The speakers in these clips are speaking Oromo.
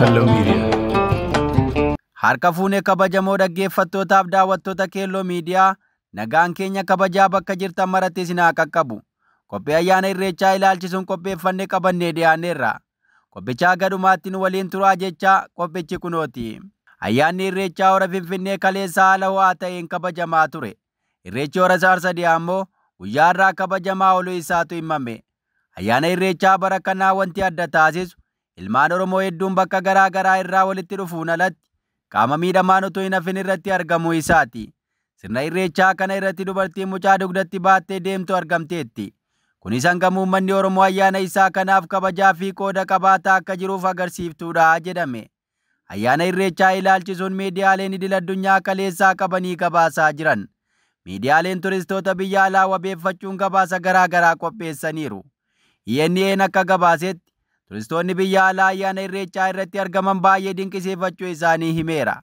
Hello Media. Harka fuunee kabajamoo dhaggeeffattootaaf daawwattoota Keelloo Miidiyaa, nagaan keenya kabajaa bakka jirtan maratti isin haa qaqqabu. Qophii ayyaana Irreechaa ilaalchisuun qopheeffannee qabannee dhiyaanneerra. Qophichaa gadumaatti nu waliin turaa jechaa qophichi kunooti. Ayyaanni Irreechaa hora Finfinnee kaleessa haala ho'aa ta'een kabajamaa ture. Irreechi hora Harsadii ammoo guyyaa har'aa kabajamaa ooluu isaatu himame. Ayyaana Irreechaa bara kanaa wanti adda taasisu ilmaan Oromoo hedduun bakka garaa garaa irraa walitti dhufuun alatti qaama miidhamaan utuu hin hafin irratti argamuu isaati. Sirna Irreechaa kana irratti dubartiin mucaa dugdatti baattee deemtu argamteetti. Kunis hangam uummanni Oromoo ayyaana isaa kanaaf kabajaa fi qooda qabaataa akka jiruuf agarsiiftuudha jedhame. Ayyaana Irreechaa ilaalchisuun miidiyaaleen idil addunyaa kaleessaa qabanii gabaasaa jiran. Miidiyaaleen turistoota biyya alaa wabeeffachuun gabaasa garaa garaa qopheessaniiru. ENA'n akka gabaasetti turistoonni biyya alaa ayyaana Irreechaa irratti argaman baay'ee dinqisiifachuu isaanii himeera.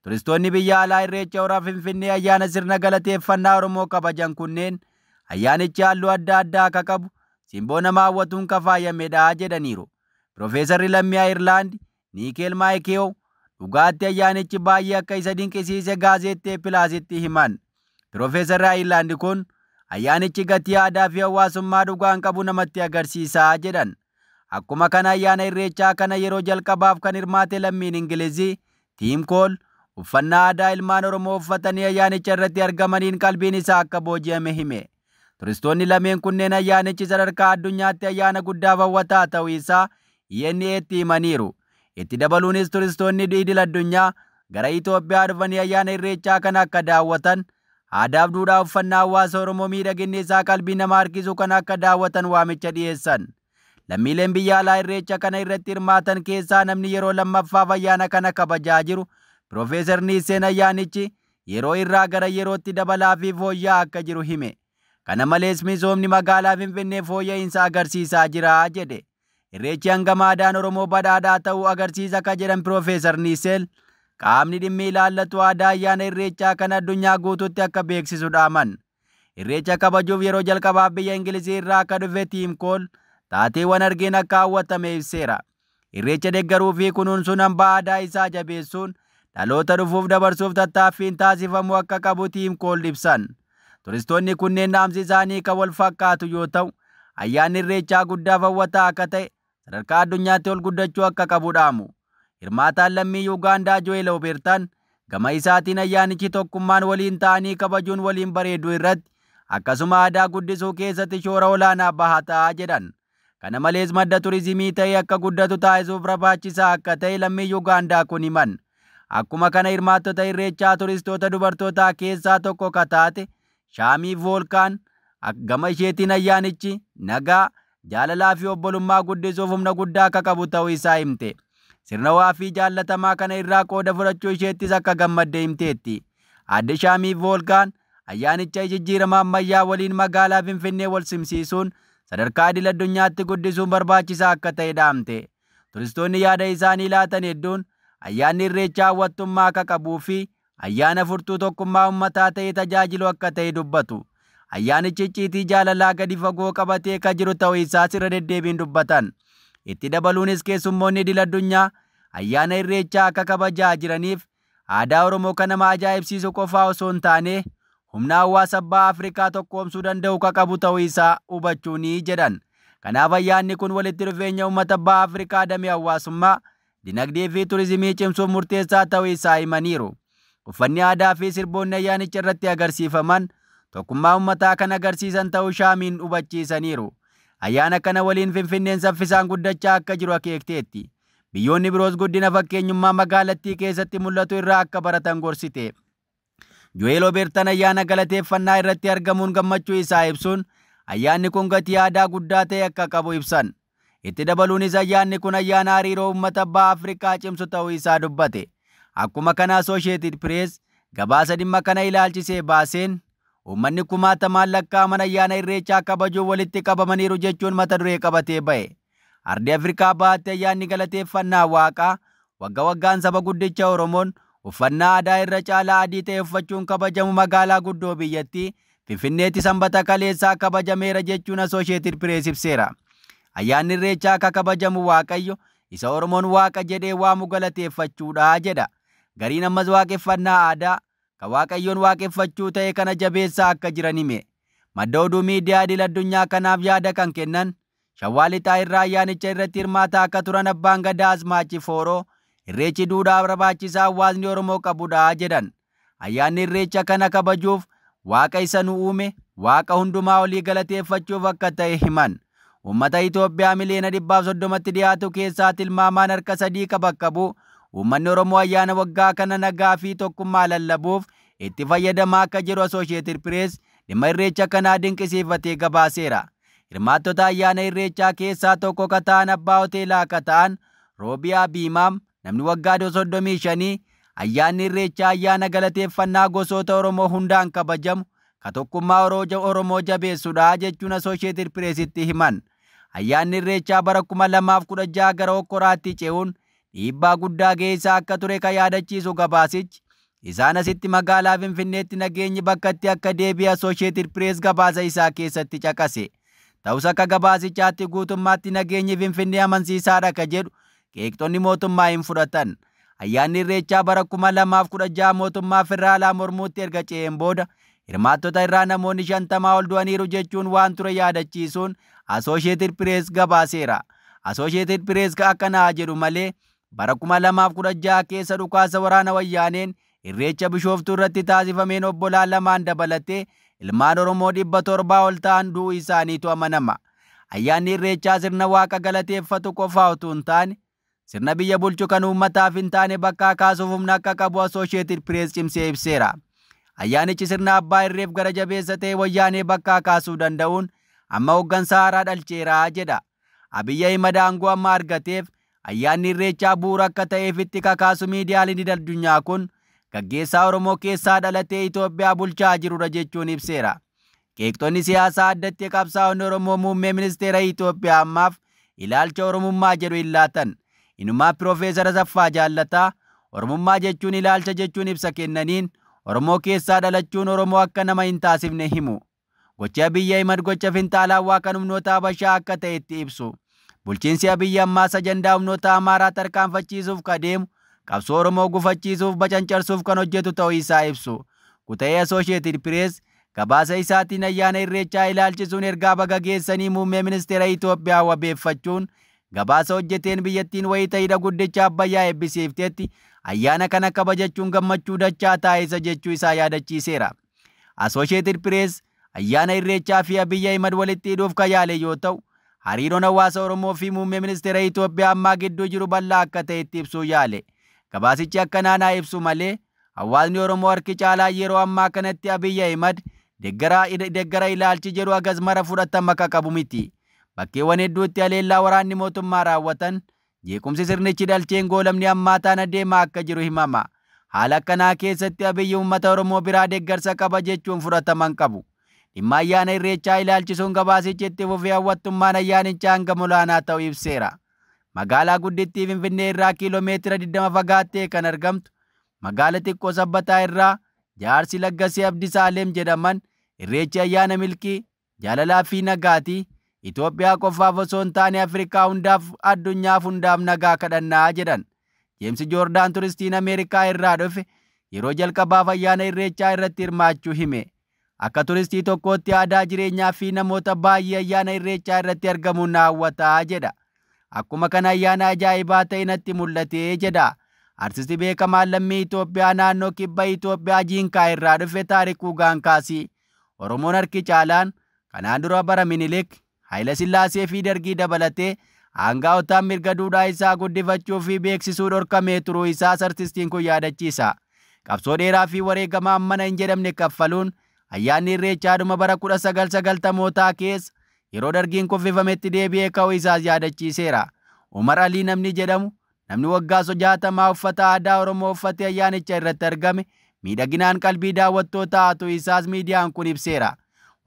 Turistoonni biyya alaa Irreecha hora Finfinnee ayyaana sirna galateeffannaa Oromoo kabajan kunneen ayyaanichi halluu adda addaa akka qabu, simboo nama hawwatuun kan faayamedha jedhaniiru. Piroofeesarri lammii Ayirlaand Niikeel Maayikeew dhugaatti ayyaanichi baay'ee akka isa dinqisiise Gaazexee Pilaasitti himan. Piroofeesarri Ayirlaand kun ayyaanichi gatii aadaa fi hawaasummaa dhugaan qabu namatti agarsiisaa jedhan. Akkuma kana ayyaana Irreechaa kana yeroo jalqabaaf kan hirmaate lammiin Ingilizii Tiim Kool uffannaa aadaa ilmaan Oromoo uffatanii ayyaanicha irratti argamaniin qalbiin isaa akka booji'ame hime. Turistoonni lameen kunneen ayyaanichi sadarkaa addunyaatti ayyaana guddaa hawwataa ta'uu isaa ENA'tti himaniiru. Itti dabaluunis turistoonni idil addunyaa gara Itoophiyaa dhufanii ayyaana Irreechaa kana akka daawwatan, aadaaf duudhaa uffannaa hawaasa Oromoo miidhaginni isaa qalbii nama harkisu kana akka daawwatan waamicha dhiyeessan. Lammiileen biyya alaa Irreecha kana irratti hirmaatan keessaa namni yeroo lammaffaaf ayyaana kana kabajaa jiru Piroofeesar Niiseen ayyaanichi yeroo irraa gara yerootti dabalaa fi fooyya'aa akka jiru hime. Kana malees misoomni magaalaa Finfinnee fooyya'insa agarsiisaa jira jedhe. Irreechi hangam aadaan Oromoo badhaadhaa ta'uu agarsiisa ka jedhan Piroofeesar Niiseel qaamni dhimmi ilaallatu aadaa ayyaana Irreechaa kana addunyaa guutuutti akka beeksisu dhaaman. Irreecha kabajuuf yeroo jalqabaaf biyya Ingilizii irraa akka dhufe Tiim Kool taateewwan argeen akka hawwatame ibseera. Irreecha deeggaruu fi kunuunsuun hambaa aadaa isaa jabeessuun dhaloota dhufuuf dabarsuuf tattaaffiin taasifamuu akka qabu Tiim Kool ibsan. Turistoonni kunneen dhaamsi isaanii kan wal fakkaatu yoo ta'u, ayyaanni Irreechaa guddaaf hawwataa akka ta'e sadarkaa addunyaatti ol guddachuu akka qabu dhaamu. Hirmaataan lammii Yuugaandaa Jo'eel Obeertaan gama isaatiin ayyaanichi tokkummaan waliin ta'anii kabajuun waliin bareeduu irratti akkasuma aadaa guddisuu keessatti shoora olaanaa bahataa jedhan. Kana malees madda turizimii ta'ee akka guddatu taasisuuf barbaachisaa akka ta'e lammii Yuugaandaa kun himan. Akkuma kana hirmaattota Irreechaa turistoota dubartootaa keessaa tokko ka taate Shaamii Voolkaan gama isheetiin ayyaanichi nagaa, jaalalaa fi obbolummaa guddisuuf humna guddaa akka qabu ta'uu isaa himte. Sirna waa fi jaallatamaa kana irraa qooda fudhachuu isheettis akka gammadde himteetti. Aadde Shaamii Voolkaan ayyaanicha jijjiirama ammayyaa waliin magaalaa Finfinnee wal simsiisuun sadarkaa idil addunyaatti guddisuun barbaachisaa akka ta'e dhaamte. Turistoonni yaada isaanii laatan hedduun ayyaanni Irreechaa hawwattummaa akka qabuu fi ayyaana furtuu tokkummaa uummataa ta'ee tajaajilu akka ta'e dubbatu. Ayyaanichi icciitii jaalalaa gadi fagoo qabatee kan jiru ta'uu isaas irra deddeebiin dubbatan. Itti dabaluunis keessummoonni idil addunyaa ayyaana Irreechaa akka kabajaa jiraniif aadaa Oromoo kan nama ajaa'ibsiisu qofaa osoo hin taane humna hawaasa abbaa Afrikaa tokkoomsuu danda'u kan qabu ta'uu isaa hubachuu ni jedhan. Kanaaf ayyaanni kun walitti dhufeenya uummata abbaa Afrikaa damee hawaasummaa, dinagdee fi turizimii cimsuuf murteessaa ta'uu isaa himaniiru. Uffanni aadaa fi sirboonni ayyaanicha irratti agarsiifaman tokkummaa uummataa kan agarsiisan ta'uu Shaamiin hubachiisaniiru. Ayyaana kana waliin Finfinneen saffisaan guddachaa akka jiru akeekteetti. Biyyoonni biroos guddina fakkeenyummaa magaalattii keessatti mul'atu irraa akka baratan gorsite. Jo'eel Obeertaan ayyaana galateeffannaa irratti argamuun gammachuu isaa ibsuun ayyaanni kun gatii aadaa guddaa ta'e akka qabu ibsan. Itti dabaluunis ayyaanni kun ayyaana hariiroo uummata abbaa Afrikaa cimsu ta'uu isaa dubbate. Akkuma kana Associated Press gabaasa dhimma kana ilaalchisee baaseen uummanni kumaatamaan lakkaa'aman ayyaana Irreechaa kabajuuf walitti qabamaniiru jechuun mata duree qabatee ba'e. Ardii Afrikaa bahaatti ayyaanni galateeffannaa waaqaa wagga waggaan saba guddicha Oromoon uffannaa aadaa irra caalaa adii ta'e uffachuun kabajamu magaalaa guddoo biyyattii Finfinneetti sanbata kaleessaa kabajameera jechuun Associated Press ibseera. Ayyaanni Irreechaa akka kabajamu Waaqayyo isa Oromoon Waaqa jedhee waamu galateeffachuudha jedha. Gariin ammas waaqeffannaa aadaa kan Waaqayyoon waaqeffachuu ta'e kana jabeessaa akka jiran hime. Madda oduu miidiyaa idil addunyaa kanaaf yaada kan kennan Shawaa Lixaa irraa ayyaanicha irratti hirmaataa akka turan Abbaan Gadaa Asmaachi Fooroo Irreechi duudhaa barbaachisaa hawaasni Oromoo qabudha jedhan. Ayyaanni Irreecha kana kabajuuf Waaqa isa nu uume, Waaqa hundumaa olii galateeffachuuf akka ta'e himan. Uummata Itoophiyaa miliyoona 130tti dhiyaatu keessaa tilmaamaan harka 3 ka bakka bu'u uummanni Oromoo ayyaana waggaa kana nagaa fi tokkummaa lallabuuf itti fayyadamaa akka jiru Associated Press dhimma Irreecha kanaa dinqisiifatee gabaaseera. Hirmaattota ayyaana Irreechaa keessaa tokko ka ta'an abbaa hoteelaa akka ta'an Roobiyaa Biimaam namni waggaa 35 ayyaanni Irreechaa ayyaana galateeffannaa gosoota Oromoo hundaan kabajamu ka tokkummaa Oromoo jabeessudha jechuun Associated Pressitti himan. Ayyaanni Irreechaa bara 2016 gara Okkoraatti ce'uun dhiibbaa guddaa geessisaa akka ture kan yaadachiisu gabaasichi. Isaan asitti magaalaa Finfinneetti nageenyi bakkatti akka deebi'e Associated Press gabaasa isaa keessatti caqase. Ta'us akka gabaasichaatti guutummaatti nageenyi Finfinnee amansiisaadha ka jedhu qeeqxonni mootummaa hin fudhatan. Ayyaanni Irreechaa bara 2016 mootummaa federaalaa mormuutti erga ce'een booda hirmaattota irraa namoonni 50 ol du'aniiru jechuun waan ture yaadachiisuun Associated Press gabaaseera. Associated Press akkanaa jedhu malee bara 2016 keessa dhukaasa waraana wayyaaneen Irreecha Bishooftuu irratti taasifameen obbolaa lamaan dabalatee ilmaan Oromoo 700 ol ta'an du'uu isaaniitu amanama. Ayyaanni Irreechaa sirna Waaqa galateeffatu qofaa utuu hin taane sirna biyya bulchu kan uummataaf hin taane bakkaa kaasuuf humna akka qabu Associated Press cimsee ibseera. Ayyaanichi sirna abbaa irreef gara jabeessa ta'e wayyaanee bakkaa kaasuu danda'uun amma hooggansa haaraa dhalcheera jedha. Abiyyi Ahimad aangoo amma argateef ayyaanni Irreechaa bu'uura akka ta'eefitti kakaasu miidiyaaleen idil addunyaa kun gaggeessaa Oromoo keessaa dhalatee Itoophiyaa bulchaa jirudha jechuun ibseera. Qeeqxonni siyaasaa addatti qabsaa'onni Oromoo muummee ministeera Itoophiyaa ammaaf ilaalcha Oromummaa jedhu hin laatan. Inumaa Piroofeesar Asaffaa Jaallataa Oromummaa jechuun ilaalcha jechuun ibsa kennaniin Oromoo keessaa dhalachuun Oromoo akka nama hin taasifne himu. Gochi Abiyyi Ahimad gocha finxaalaawwaa kan humnoota Habashaa akka ta'etti ibsu. Bulchiinsi Abiyyi ammaas ajandaa humnoota Amaaraa tarkaanfachiisuuf ka deemu qabsoo Oromoo gufachiisuuf bacancarsuuf kan hojjetu ta'uu isaa ibsu. Kuta'ee Associated Press gabaasa isaatiin ayyaana Irreechaa ilaalchisuun ergaa baga geessanii muummee ministeera Itoophiyaa wabeeffachuun gabaasa hojjeteen biyyattiin wayita hidha guddicha Abbayyaa eebbisiiftetti ayyaana kana kabajachuun gammachuu dachaa taasisa jechuu isaa yaadachiiseera. Associated Press ayyaana Irreechaa fi Abiyyi Ahimad walitti hidhuuf kan yaale yoo ta'u hariiroon hawaasa Oromoo fi muummee ministeera Itoophiyaa ammaa gidduu jiru bal'aa akka ta'etti ibsuu yaale. Gabaasichi akka naanaa ibsu malee hawaasni Oromoo harki caalaa yeroo ammaa kanatti Abiyyi Ahimad deggara ilaalchi jedhu hagas mara fudhatama akka qabu miti. Bakkeewwan hedduutti haleellaa waraanni mootummaa raawwatan jeequmsi sirnichi dhalcheen goolamni ammaa taana deemaa akka jiru himama. Haala akkanaa keessatti Abiyyi uummata Oromoo biraa deeggarsa qaba jechuun fudhataman qabu. Dhimma ayyaana Irreechaa ilaalchisuun gabaasichi itti fufee hawwattummaan ayyaanichaa hanga olaanaa ta'uu ibseera. Magaalaa guddittii Finfinnee irraa kiiloomeetira 20 fagaattee kan argamtu magaala xiqqoo Sabbataa irraa jaarsi Laggasee Abdiisaaleem jedhaman Irreechi ayyaana milkii jaalalaa fi nagaati. Itoophiyaa qofaaf osoo hin taane Afrikaa hundaaf addunyaaf hundaaf nagaa kadhannaa jedhan. Jeemsi Joordaan turistiin Ameerikaa irraa dhufe yeroo jalqabaaf ayyaana Irreechaa irratti hirmaachuu hime. Akka turistii tokkootti aadaa jireenyaa fi namoota baay'ee ayyaana Irreechaa irratti argamuun na hawwataa jedha. Akkuma kana ayyaana ajaa'ibaa ta'e natti mul'ate jedha. Artisti beekamaan lammii Itoophiyaa naannoo kibba Itoophiyaa Jiinkaa irraa dhufe Taarikuu Gaankaasii. Oromoon harki caalaan kanaan dura bara Minilik Haayila Sillaasee fi Dargii dabalatee aangaa'otaan mirga duudhaa isaa guddifachuu fi beeksisuu dhorkamee turuu isaas artistiin kun yaadachiisa. Qabsoo dheeraa fi wareegama hammana hin jedhamne kaffaluun ayyaanni Irreechaa dhuma bara 1990mootaa keessa yeroo Dargiin kuffifametti deebi'ee ka'uu isaas yaadachiiseera. Umar Alii namni jedhamu namni waggaa 60 uffata aadaa Oromoo uffatee ayyaanicha irratti argame miidhaginaan qalbii daawwattootaa haatu isaas miidiyaan kun ibseera.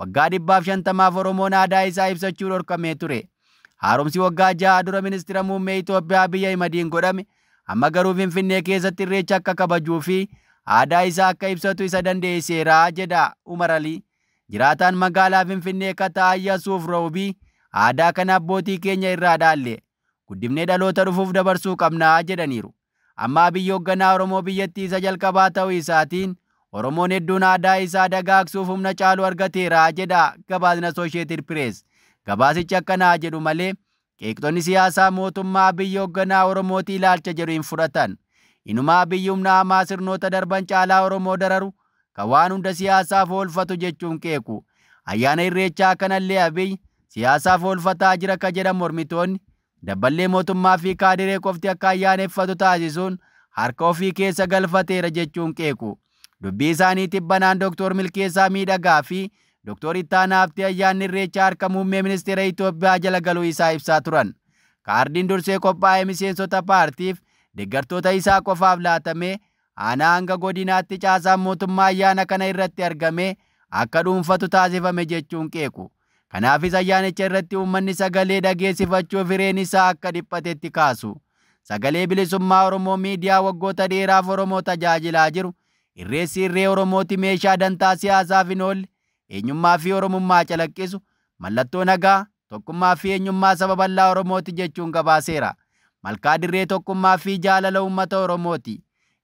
Waggaa 150 Oromoon aadaa isaa ibsachuu dhorkamee ture. Haaromsi waggaa 6 dura ministeera muummee Itoophiyaa Abiyyi Ahimadiin godhame amma garuu Finfinnee keessatti Irreecha akka kabajuu fi aadaa isaa akka ibsatu isa dandeesseera jedha Umar Alii. Jiraataan magaalaa Finfinnee Kataa Yasuuf Roobii aadaa kana abbootii keenya irraa dhaalle. guddifnee dhaloota dhufuuf dabarsuu qabnaa jedhaniiru. Amma Abiyyi hoogganaa Oromoo biyyattii isa jalqabaa ta'uu isaatiin Oromoon hedduun aadaa isaa dagaagsuuf humna caalu argateera jedha gabaasni Associated Press. Gabaasichi akkanaa jedhu malee qeeqxonni siyaasaa mootummaa Abiyyi hoogganaa Oromootii ilaalcha jedhu hin fudhatan. Inuma Abiyyi humna hamaa sirnoota darban caalaa Oromoo dararu kan waan hunda siyaasaaf oolfatu jechuun qeequ. Ayyaana Irreechaa kanallee Abiyyi siyaasaaf oolfataa jira ka jedhan mormitoonni dabballee mootummaa fi kaadiree qofti akka ayyaaneffatu taasisuun harka ofii keessa galfateera jechuun qeequ. Dubbii isaanii tibbanaan Dooktor Milkeessaa Miidhagaa fi Dooktor Ittaanaa Haftee ayyaanni Irreechaa harka muummee ministeera Itoophiyaa jala galuu isaa ibsaa turan. Kaardiin dursee qophaa'e miseensota paartiif deeggartoota isaa qofaaf laatamee aanaa hanga godinaatti caasaan mootummaa ayyaana kana irratti argame akka dhuunfatu taasifame jechuun qeequ. Kanaafis ayyaanicha irratti uummanni sagalee dhageessifachuuf hireen isaa akka dhiphatetti kaasu. Sagalee bilisummaa Oromoo miidiyaa waggoota dheeraaf Oromoo tajaajilaa jiru. Irreessi irree Oromooti meeshaa dantaa siyaasaaf hin oolle, eenyummaa fi Oromummaa calaqqisu, mallattoo nagaa, tokkummaa fi eenyummaa saba bal'aa Oromooti jechuun gabaaseera. Malkaa dirree tokkummaa fi jaalala uummata Oromooti.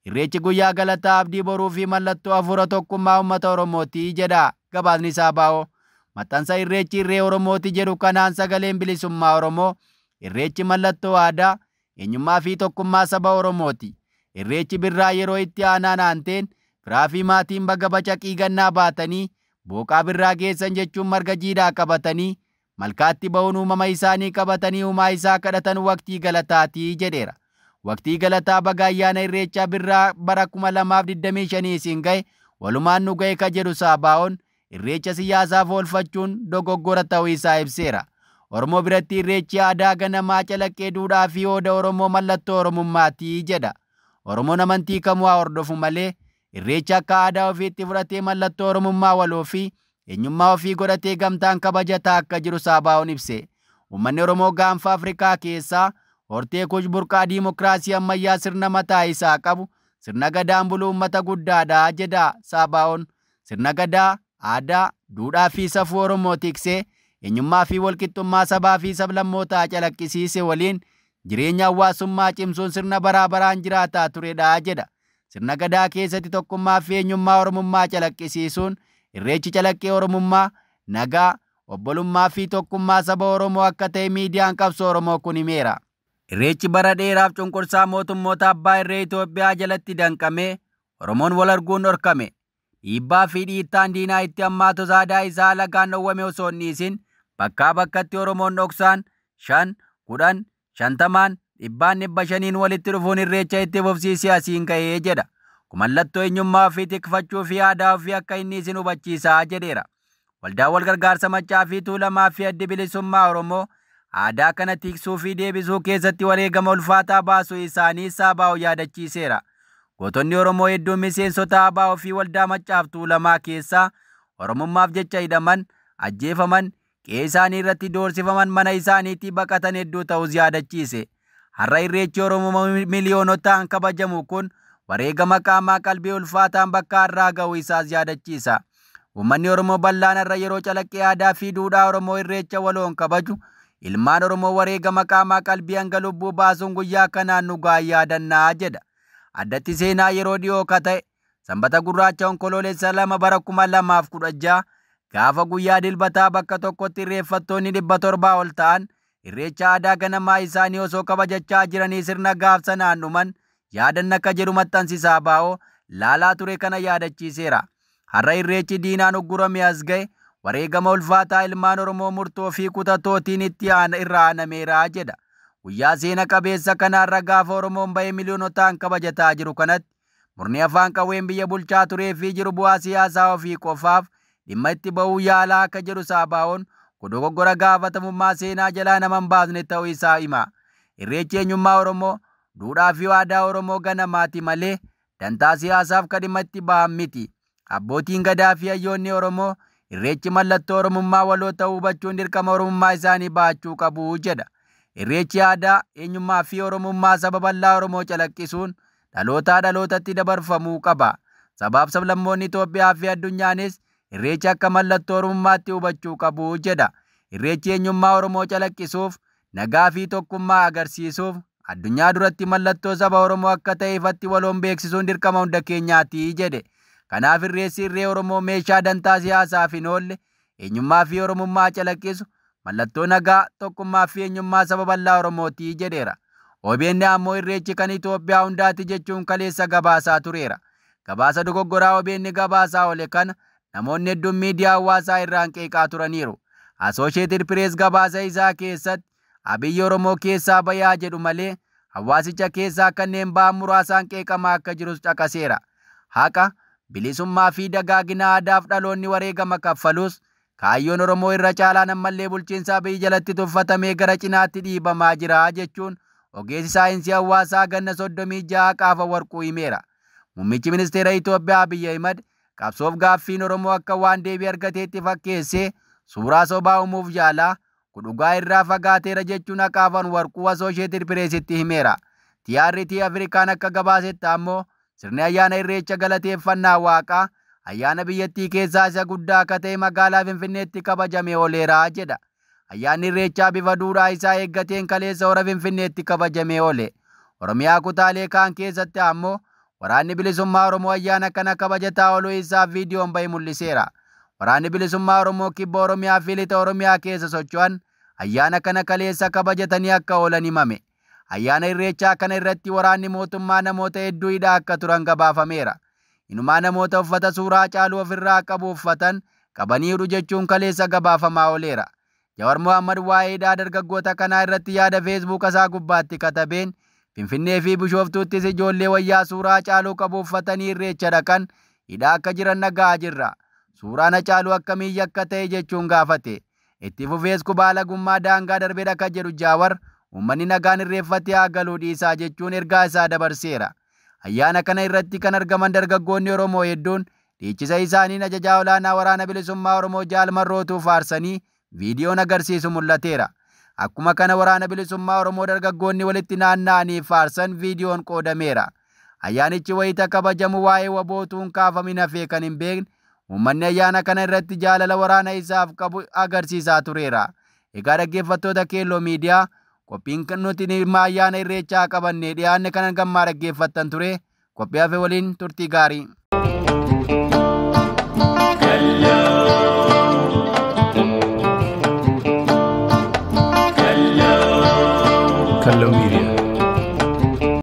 Irreechi guyyaa galataa abdii boruu fi mallattoo hafuura tokkummaa uummata Oromooti jedha gabaasni isaa baa'oo. Maxxansa Irreechi irree Oromooti jedhu kanaan sagaleen bilisummaa Oromoo Irreechi mallattoo aadaa, eenyummaa fi tokkummaa saba Oromooti. Irreechi birraa yeroo itti aanaan aanteen firaa fi maatiin baga bacaqii gannaa baatanii booqaa birraa geessan jechuun marga jiidhaa qabatanii malkaatti ba'uun uumama isaanii qabatanii uumaa isaa kadhatan waqtii galataatii jedheera. Waqtii galataa baga ayyaana Irreechaa birraa bara 2025 isin ga'e walumaan nu ga'e ka jedhu Saabaa'oon Irreecha siyaasaaf oolfachuun dogoggora ta'uu isaa ibseera. Oromoo biratti Irreechi aadaa ganamaa calaqqee duudhaa fi hooda Oromoo mallattoo Oromummaatii jedha. Oromoon amantii kamuu haa hordofu malee Irreecha akka aadaa ofiitti fudhatee mallattoo Oromummaa waloo fi eenyummaa ofii godhatee gamtaan kabajataa akka jiru Saabaa'oon ibse. Uummanni Oromoo gaanfa Afrikaa keessaa hortee kush burqaa diimokiraasii ammayyaa sirna mataa isaa qabu sirna gadaan bulu uummata guddaadha jedha Saabaa'oon. Sirna gadaa, aadaa, duudhaa fi safuu Oromoo tiksee eenyummaa fi walqixxummaa sabaa fi sablammootaa calaqqisiise waliin jireenya hawaasummaa cimsuun sirna baraa baraan jiraataa turedha jedha. Sirna gadaa keessatti tokkummaa fi eenyummaa Oromummaa calaqqisiisuun Irreechi calaqqee Oromummaa, nagaa, obbolummaa fi tokkummaa saba Oromoo akka ta'e miidiyaan qabsoo Oromoo kun himeera. Irreechi bara dheeraaf cunqursaa mootummoota abbaa irree Itoophiyaa jalatti danqamee Oromoon wal arguun dhorkame. Dhiibbaa fi dhiittaan diinaa itti hammaatu aadaa isaa alagaan dhowwame osoo hin dhiisin bakkaa bakkatti Oromoon dhoksaan 5, 10, 50, 100, 500 walitti dhufuun Irreecha itti fufsiisee asiin ga'ee jedha. Kun mallattoo eenyummaa ofii tikfachuu fi aadaa ofii akka inni isin hubachiisaa jedheera. Waldaan wal gargaarsa Maccaa fi Tuulamaa fi Addi Bilisummaa Oromoo aadaa kana tiksuu fi deebisuu keessatti wareegama ulfaataa baasuu isaanii Saabaa'oo yaadachiiseera. Gootonni Oromoo hedduun miseensota ABO fi waldaa Maccaaf Tuulamaa keessaa Oromummaaf jecha hidhaman, ajjeefaman, qe'ee isaanii irratti doorsifaman, mana isaaniitii baqatan hedduu ta'us yaadachiise. Har'a Irreechi Oromoo miliyoonotaan kabajamu kun wareegama qaamaa qalbii ulfaataan bakka har'aa ga'uu isaas yaadachiisa. Uummanni Oromoo bal'aan har'a yeroo calaqqee aadaa fi duudhaa Oromoo Irreecha waloon kabaju, ilmaan Oromoo wareegama qaamaa qalbii hanga lubbuu baasuun guyyaa kanaan nu ga'an yaadannaa jedha. Addatti seenaa yeroo dhiyoo ka ta'e Sanbata Gurraacha Onkoloolessa 2 bara 2016 gaafa guyyaa dilbataa bakka tokkotti irreeffattoonni 700 ol ta'an Irreecha aadaa ganamaa isaanii osoo kabajachaa jiranii sirna gaaf sanaan dhuman yaadanna akka jedhu maxxansi Saabaa'oo laalaa ture kana yaadachiiseera. Har'a Irreechi diinaan uggurame as ga'e wareegama ulfaataa ilmaan Oromoo murtoo fi kutatootiin itti irra aanameera jedha. Guyyaa seena qabeessa kanaarra gaafa Oromoon ba'ee miliyoonotaan kabajataa jiru kanatti murni afaan qawween biyya bulchaa turee fi jiru bu'aa siyaasaa ofii qofaaf dhimma itti ba'uu yaalaa akka jedhu Saabaa'oon kun dogoggora gaafatamummaa seenaa jalaa nama hin baasne ta'uu isaa hima. Irreechi eenyummaa Oromoo, duudhaa fi aadaa Oromoo ganamaati malee dantaa siyaasaaf kan dhimma itti ba'an miti. Abbootiin gadaa fi hayyoonni Oromoo Irreechi mallattoo Oromummaa waloo ta'uu hubachuun dirqama Oromummaa isaanii baachuu qabu jedha. Irreechi aadaa, eenyummaa fi Oromummaa saba bal'aa Oromoo calaqqisuun dhalootaa dhalootatti dabarfamuu qaba. Sabaaf sablammoonni Itoophiyaa fi addunyaanis Irreecha akka mallattoo Oromummaatti hubachuu qabu jedha. Irreechi eenyummaa Oromoo calaqqisuuf Nagaa fi tokkummaa agarsiisuuf addunyaa duratti mallattoo saba Oromoo akka ta'e ifatti waloon beeksisuun dirqama hunda keenyaati jedhe. Kanaaf irreessi irree Oromoo meeshaa dantaa siyaasaaf hin oolle, eenyummaa fi Oromummaa calaqqisu, mallattoo nagaa, tokkummaa fi eenyummaa saba bal'aa Oromooti jedheera. OBN ammoo irreechi kan Itoophiyaa hundaati jechuun kaleessa gabaasaa tureera. Gabaasa dogoggoraa OBN gabaasaa oole kana namoonni hedduun miidiyaa hawaasaa irraan qeeqaa turaniiru. Associated Press gabaasa isaa keessatti Abiyyi Oromoo keessaa bayaa jedhu malee hawaasicha keessaa kanneen ba'an muraasaan qeeqamaa akka jirus caqaseera. Haqa, bilisummaa fi dagaagina aadaaf dhaloonni wareegama kaffalus kaayyoon Oromoo irra caalaan ammallee bulchiinsa Abiyyi jalatti tuffatamee gara cinaatti dhiibamaa jira jechuun ogeessi saayinsii hawaasaa ganna 36 Qaafa Warquu himeera. Muummichi ministeera Itoophiyaa Abiyyi Ahimad qabsoof gaaffiin Oromoo akka waan deebii argateetti fakkeessee suuraa sobaa uumuuf yaalaa kun dhugaa irraa fagaateera jechuun Aqaafan Warquu Associated Pressitti himeera. TRT Afrikaan akka gabaasetti ammoo sirni ayyaana irreecha galateeffannaa waaqaa ayyaana biyyattii keessaa isa guddaa akka ta'e magaalaa Finfinneetti kabajamee ooleera jedha. Ayyaanni irreechaa bifa duudhaa isaa eeggateen kaleessa hora Finfinneetti kabajamee oole. Oromiyaa kutaalee kaan keessatti ammoo waraanni bilisummaa Oromoo ayyaana kana kabajataa ooluu isaa viidiyoon bahe mul'iseera. Waraanni bilisummaa Oromoo kibba Oromiyaa fi lixa Oromiyaa keessa socho'an ayyaana kana kaleessa kabajatanii akka oolan himame. Ayyaana irreechaa kana irratti waraanni mootummaa namoota hedduu hidhaa akka turan gabaafameera. Inumaa namoota uffata suuraa Haacaaluu ofirraa qabu uffatan qabanii hidhu jechuun kaleessa gabaafamaa ooleera. Jawar Mohammad waa'ee hidhaa dargaggoota kanaa irratti yaada Feesbuuka isaa gubbaatti katabeen Finfinnee fi Bishooftuuttis ijoollee wayyaa suuraa Haacaaluu qabu uffatanii irreecha dhaqan hidhaa akka jiran dhaga'aa jirra. Suuraan Haacaaluu akkamii akka ta'e jechuun gaafate. Itti fufees kubaa lagummaa daangaa darbee dhaka jedhu Jaawar uummanni nagaan irreeffatee haa galuu dhiisaa jechuun ergaa isaa dabarseera. Ayyaana kana irratti kan argaman dargaggoonni Oromoo hedduun dhiichisa isaaniin ajajaa olaanaa waraana bilisummaa Oromoo Jaal Marrootuu faarsanii viidiyoon agarsiisu mul'ateera. Akkuma kana waraana bilisummaa Oromoo dargaggoonni walitti naanna'anii faarsan viidiyoon qoodameera. Ayyaanichi wayita kabajamu waa'ee wabootuun kaafamin hafee kan hin beekne uummanni ayyaana kana irratti jaalala waraana isaaf qabu agarsiisaa tureera. Egaa dhaggeeffattoota Keelloo Miidiyaa, qophiin nuti dhimma ayyaana irreechaa qabannee dhiyaanne kanan gammaa dhaggeeffattan ture. Qophii hafe waliin turtii gaarii.